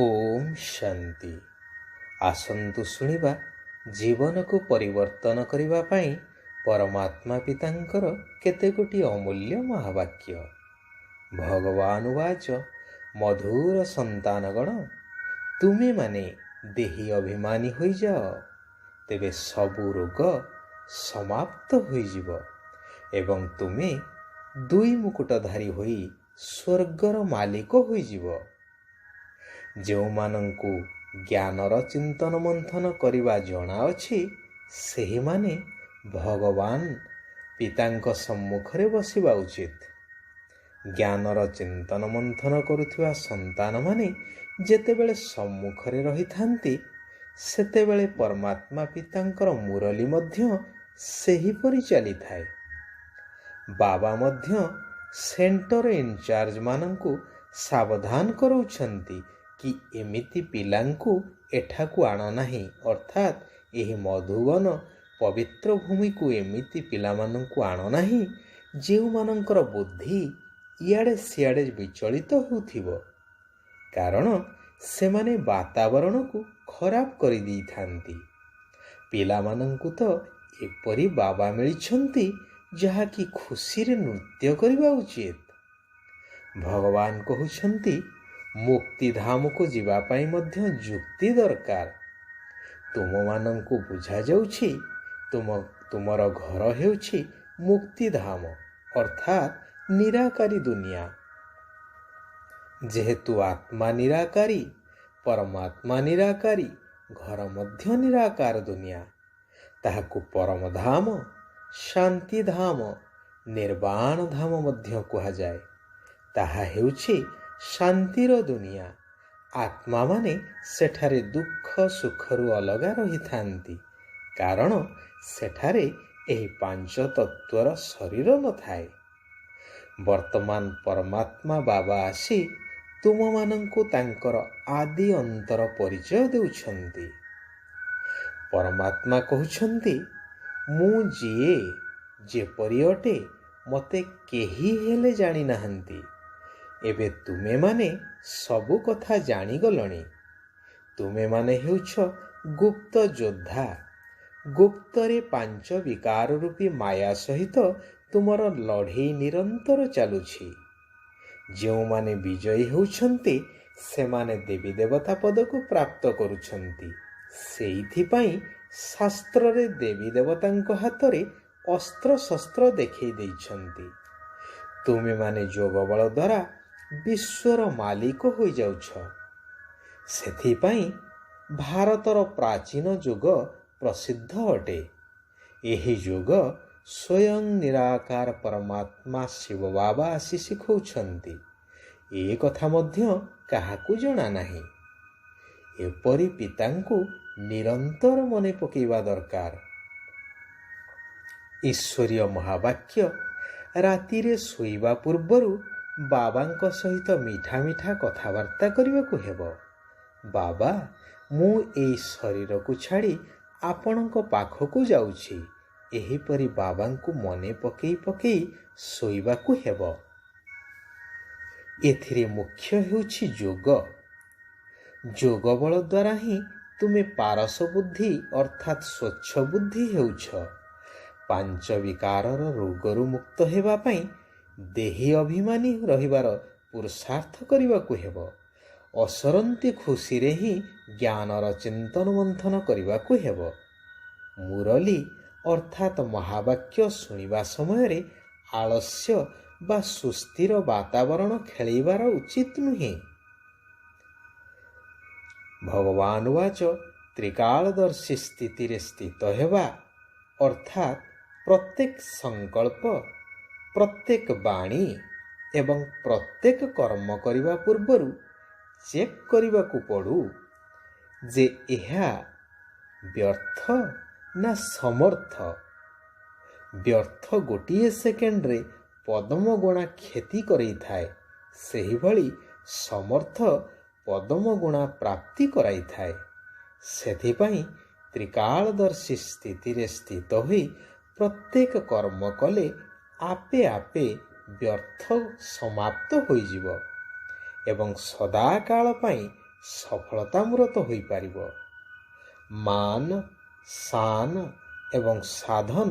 ଓମ୍ ଶାନ୍ତି। ଆସନ୍ତୁ ଶୁଣିବା ଜୀବନକୁ ପରିବର୍ତ୍ତନ କରିବା ପାଇଁ ପରମାତ୍ମା ପିତାଙ୍କର କେତେ ଗୋଟି ଅମୂଲ୍ୟ ମହାବାକ୍ୟ। ଭଗବାନ ଉବାଚ, ମଧୁର ସନ୍ତାନଗଣ, ତୁମେମାନେ ଦେହୀ ଅଭିମାନୀ ହୋଇଯାଅ, ତେବେ ସବୁ ରୋଗ ସମାପ୍ତ ହୋଇଯିବ ଏବଂ ତୁମେ ଦୁଇ ମୁକୁଟଧାରୀ ହୋଇ ସ୍ୱର୍ଗର ମାଲିକ ହୋଇଯିବ। ଯେଉଁମାନଙ୍କୁ ଜ୍ଞାନର ଚିନ୍ତନ ମନ୍ଥନ କରିବା ଜଣାଅଛି, ସେହିମାନେ ଭଗବାନ ପିତାଙ୍କ ସମ୍ମୁଖରେ ବସିବା ଉଚିତ। ଜ୍ଞାନର ଚିନ୍ତନ ମନ୍ଥନ କରୁଥିବା ସନ୍ତାନମାନେ ଯେତେବେଳେ ସମ୍ମୁଖରେ ରହିଥାନ୍ତି, ସେତେବେଳେ ପରମାତ୍ମା ପିତାଙ୍କର ମୁରଲୀ ମଧ୍ୟ ସେହିପରି ଚାଲିଥାଏ। ବାବା ମଧ୍ୟ ସେଣ୍ଟର ଇନଚାର୍ଜମାନଙ୍କୁ ସାବଧାନ କରାଉଛନ୍ତି କି ଏମିତି ପିଲାଙ୍କୁ ଏଠାକୁ ଆଣ ନାହିଁ, ଅର୍ଥାତ୍ ଏହି ମଧୁବନ ପବିତ୍ର ଭୂମିକୁ ଏମିତି ପିଲାମାନଙ୍କୁ ଆଣ ନାହିଁ, ଯେଉଁମାନଙ୍କର ବୁଦ୍ଧି ଇଆଡ଼େ ସିଆଡ଼େ ବିଚଳିତ ହେଉଥିବ, କାରଣ ସେମାନେ ବାତାବରଣକୁ ଖରାପ କରିଦେଇଥାନ୍ତି। ପିଲାମାନଙ୍କୁ ତ ଏପରି ବାବା ମିଳିଛନ୍ତି, ଯାହାକି ଖୁସିରେ ନୃତ୍ୟ କରିବା ଉଚିତ। ଭଗବାନ କହୁଛନ୍ତି, ମୁକ୍ତିଧାମକୁ ଯିବା ପାଇଁ ମଧ୍ୟ ଯୁକ୍ତି ଦରକାର। ତୁମମାନଙ୍କୁ ବୁଝାଯାଉଛି, ତୁମର ଘର ହେଉଛି ମୁକ୍ତିଧାମ, ଅର୍ଥାତ୍ ନିରାକାରୀ ଦୁନିଆ। ଯେହେତୁ ଆତ୍ମା ନିରାକାରୀ, ପରମାତ୍ମା ନିରାକାରୀ, ଘର ମଧ୍ୟ ନିରାକାର ଦୁନିଆ। ତାହାକୁ ପରମଧାମ, ଶାନ୍ତିଧାମ, ନିର୍ବାଣ ଧାମ ମଧ୍ୟ କୁହାଯାଏ। ତାହା ହେଉଛି ଶାନ୍ତିର ଦୁନିଆ। ଆତ୍ମାମାନେ ସେଠାରେ ଦୁଃଖ ସୁଖରୁ ଅଲଗା ରହିଥାନ୍ତି, କାରଣ ସେଠାରେ ଏହି ପାଞ୍ଚ ତତ୍ତ୍ୱର ଶରୀର ନଥାଏ। ବର୍ତ୍ତମାନ ପରମାତ୍ମା ବାବା ଆସି ତୁମମାନଙ୍କୁ ତାଙ୍କର ଆଦି ଅନ୍ତର ପରିଚୟ ଦେଉଛନ୍ତି। ପରମାତ୍ମା କହୁଛନ୍ତି, ମୁଁ ଯିଏ ଯେପରି ଅଟେ, ମୋତେ କେହି ହେଲେ ଜାଣିନାହାନ୍ତି। ଏବେ ତୁମେମାନେ ସବୁ କଥା ଜାଣିଗଲଣି। ତୁମେମାନେ ହେଉଛ ଗୁପ୍ତ ଯୋଦ୍ଧା। ଗୁପ୍ତରେ ପାଞ୍ଚ ବିକାର ରୂପୀ ମାୟା ସହିତ ତୁମର ଲଢ଼େଇ ନିରନ୍ତର ଚାଲୁଛି। ଯେଉଁମାନେ ବିଜୟୀ ହେଉଛନ୍ତି, ସେମାନେ ଦେବୀ ଦେବତା ପଦକୁ ପ୍ରାପ୍ତ କରୁଛନ୍ତି। ସେଇଥିପାଇଁ ଶାସ୍ତ୍ରରେ ଦେବୀ ଦେବତାଙ୍କ ହାତରେ ଅସ୍ତ୍ରଶସ୍ତ୍ର ଦେଖେଇ ଦେଇଛନ୍ତି। ତୁମେମାନେ ଯୋଗବଳ ଦ୍ୱାରା ବିଶ୍ୱର ମାଲିକ ହୋଇଯାଉଛ। ସେଥିପାଇଁ ଭାରତର ପ୍ରାଚୀନ ଯୁଗ ପ୍ରସିଦ୍ଧ ଅଟେ। ଏହି ଯୁଗ ସ୍ୱୟଂ ନିରାକାର ପରମାତ୍ମା ଶିବ ବାବା ଆସି ଶିଖାଉଛନ୍ତି। ଏ କଥା ମଧ୍ୟ କାହାକୁ ଜଣା ନାହିଁ। ଏପରି ପିତାଙ୍କୁ ନିରନ୍ତର ମନେ ପକାଇବା ଦରକାର। ଈଶ୍ୱରୀୟ ମହାବାକ୍ୟ, ରାତିରେ ଶୋଇବା ପୂର୍ବରୁ ବାବାଙ୍କ ସହିତ ମିଠା ମିଠା କଥାବାର୍ତ୍ତା କରିବାକୁ ହେବ। ବାବା, ମୁଁ ଏଇ ଶରୀରକୁ ଛାଡ଼ି ଆପଣଙ୍କ ପାଖକୁ ଯାଉଛି। ଏହିପରି ବାବାଙ୍କୁ ମନେ ପକେଇ ପକେଇ ଶୋଇବାକୁ ହେବ। ଏଥିରେ ମୁଖ୍ୟ ହେଉଛି ଯୋଗ। ଯୋଗ ବଳ ଦ୍ୱାରା ହିଁ ତୁମେ ପାରସ ବୁଦ୍ଧି ଅର୍ଥାତ୍ ସ୍ୱଚ୍ଛ ବୁଦ୍ଧି ହେଉଛ। ପାଞ୍ଚ ବିକାରର ରୋଗରୁ ମୁକ୍ତ ହେବା ପାଇଁ ଦେହୀ ଅଭିମାନୀ ରହିବାର ପୁରୁଷାର୍ଥ କରିବାକୁ ହେବ। ଅସରନ୍ତି ଖୁସିରେ ହିଁ ଜ୍ଞାନର ଚିନ୍ତନ ମନ୍ଥନ କରିବାକୁ ହେବ। ମୁରଲୀ ଅର୍ଥାତ୍ ମହାବାକ୍ୟ ଶୁଣିବା ସମୟରେ ଆଳସ୍ୟ ବା ସୁସ୍ଥିର ବାତାବରଣ ଖେଳିବାର ଉଚିତ ନୁହେଁ। ଭଗବାନ ଉବାଚ, ତ୍ରିକାଳଦର୍ଶୀ ସ୍ଥିତିରେ ସ୍ଥିତ ହେବା, ଅର୍ଥାତ୍ ପ୍ରତ୍ୟେକ ସଂକଳ୍ପ, ପ୍ରତ୍ୟେକ ବାଣୀ ଏବଂ ପ୍ରତ୍ୟେକ କର୍ମ କରିବା ପୂର୍ବରୁ ଚେକ୍ କରିବାକୁ ପଡ଼ୁ ଯେ ଏହା ବ୍ୟର୍ଥ ନା ସମର୍ଥ। ବ୍ୟର୍ଥ ଗୋଟିଏ ସେକେଣ୍ଡରେ ପଦ୍ମ ଗୁଣା କ୍ଷତି କରାଇଥାଏ, ସେହିଭଳି ସମର୍ଥ ପଦ୍ମ ଗୁଣା ପ୍ରାପ୍ତି କରାଇଥାଏ। ସେଥିପାଇଁ ତ୍ରିକାଳଦର୍ଶୀ ସ୍ଥିତିରେ ସ୍ଥିତ ହୋଇ ପ୍ରତ୍ୟେକ କର୍ମ କଲେ ଆପେ ଆପେ ବ୍ୟର୍ଥ ସମାପ୍ତ ହୋଇଯିବ ଏବଂ ସଦାକାଳ ପାଇଁ ସଫଳତାମୂରତ ହୋଇପାରିବ। ମାନ, ଶାନ ଏବଂ ସାଧନ,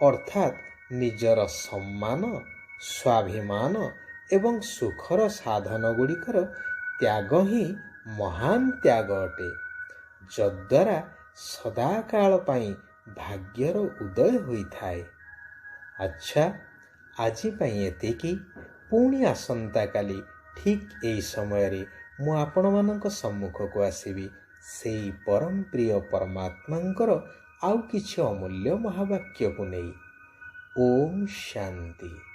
ଅର୍ଥାତ୍ ନିଜର ସମ୍ମାନ, ସ୍ୱାଭିମାନ ଏବଂ ସୁଖର ସାଧନ ଗୁଡ଼ିକର ତ୍ୟାଗ ହିଁ ମହାନ ତ୍ୟାଗ ଅଟେ, ଯଦ୍ୱାରା ସଦାକାଳ ପାଇଁ ଭାଗ୍ୟର ଉଦୟ ହୋଇଥାଏ। ଆଚ୍ଛା, ଆଜି ପାଇଁ ଏତିକି। ପୁଣି ଆସନ୍ତାକାଲି ଠିକ୍ ଏହି ସମୟରେ ମୁଁ ଆପଣମାନଙ୍କ ସମ୍ମୁଖକୁ ଆସିବି ସେଇ ପରମ ପ୍ରିୟ ପରମାତ୍ମାଙ୍କର ଆଉ କିଛି ଅମୂଲ୍ୟ ମହାବାକ୍ୟକୁ ନେଇ। ଓମ୍ ଶାନ୍ତି।